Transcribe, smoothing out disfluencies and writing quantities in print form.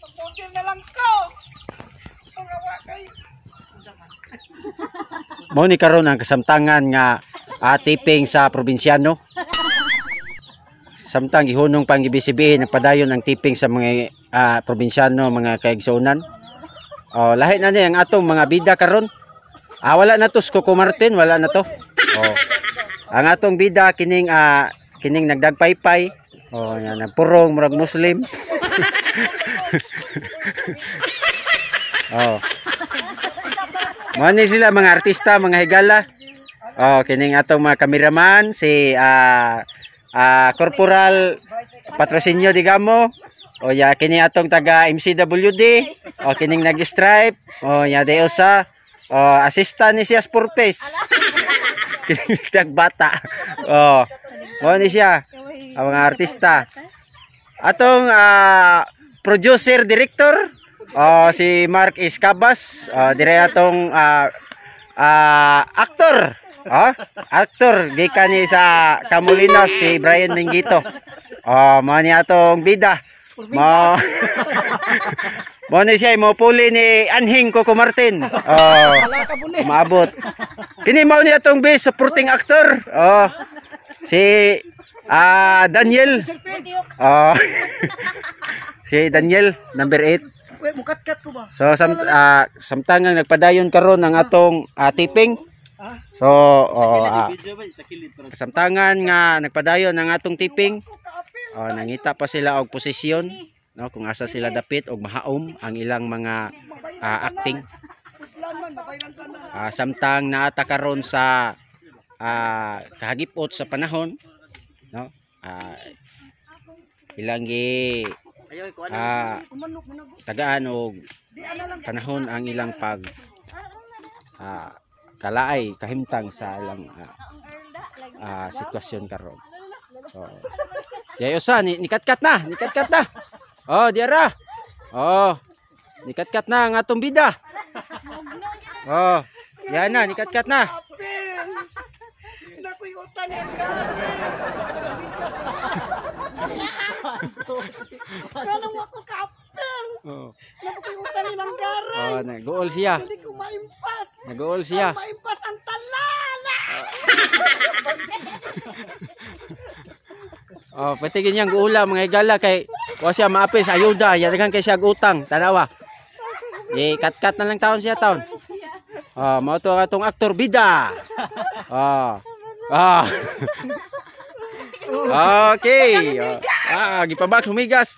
Pagmodel na lang ko. Ang awa kay. Mao ni karon ang kasamtangan nga tiping sa probinsyano. Samtang gihunong pang gibisibihin, nagpadayon ang tiping sa mga probinsyano, mga kaigsuonan. Oh, lahi na ni ang atong mga bida karon. Wala na to si Coco Martin, wala na to. Oh. Ang atong bida kining kining nagdagpaypay. Oh, yan, nagpurong murag Muslim. Oh. Mao ni sila mga artista, mga higala. Oh, kining atong mga kameraman si Corporal Patrocinio Digamo. O ya kini atong taga MCWD. O kining nag-stripe. O ya de usa. O assistant ni siya Spurpes. Kining bata. O mao ni siya ang mga artista. Atong producer director o si Mark Escabas. O dire atong actor. Oh, actor gikan ni sa Camolinas si Brian Mingito. Oh, mao ni atong bida. Mao Mao ni siya mo puli ni Anhing Coco Martin. Oh, maabot. Kini mao ni atong best supporting actor. Oh. Si Daniel. Oh. Si Daniel number 8. Mukatkat ko ba? So samtang nga nagpadayon karon ang atong tiping. So kasamtangan nga nagpadayon ang atong tiping. Oh, nangita pa sila og posisyon, no, kung asa sila dapit og mahaom ang ilang mga acting. Samtang naata karon sa kahagipot sa panahon, no? Ilang gi tagaan og panahon ang ilang pag kalaay kahimtang sa ilang sitwasyon karon. So yay usa ni nikatkat na, nikatkat na. Oh, diara. Oh, nikatkat na ang atong bida. Oh, yan na, nikatkat na. Kanang ako kaapel. Oh. Napakuyutan ni Langgaray. Oh, nag-goal siya. Hindi ko maimpas. Nag-goal siya. Ang maimpas ang talala. Oh, pati ganyang guula mga higala kay wa siya maapil sa ayuda, yadagan kay siya utang, tanawa. I-cut-cut na lang taon siya taon. Oh, mao to ang atong aktor bida. Oh. Ah. Okay. Gipabak humigas.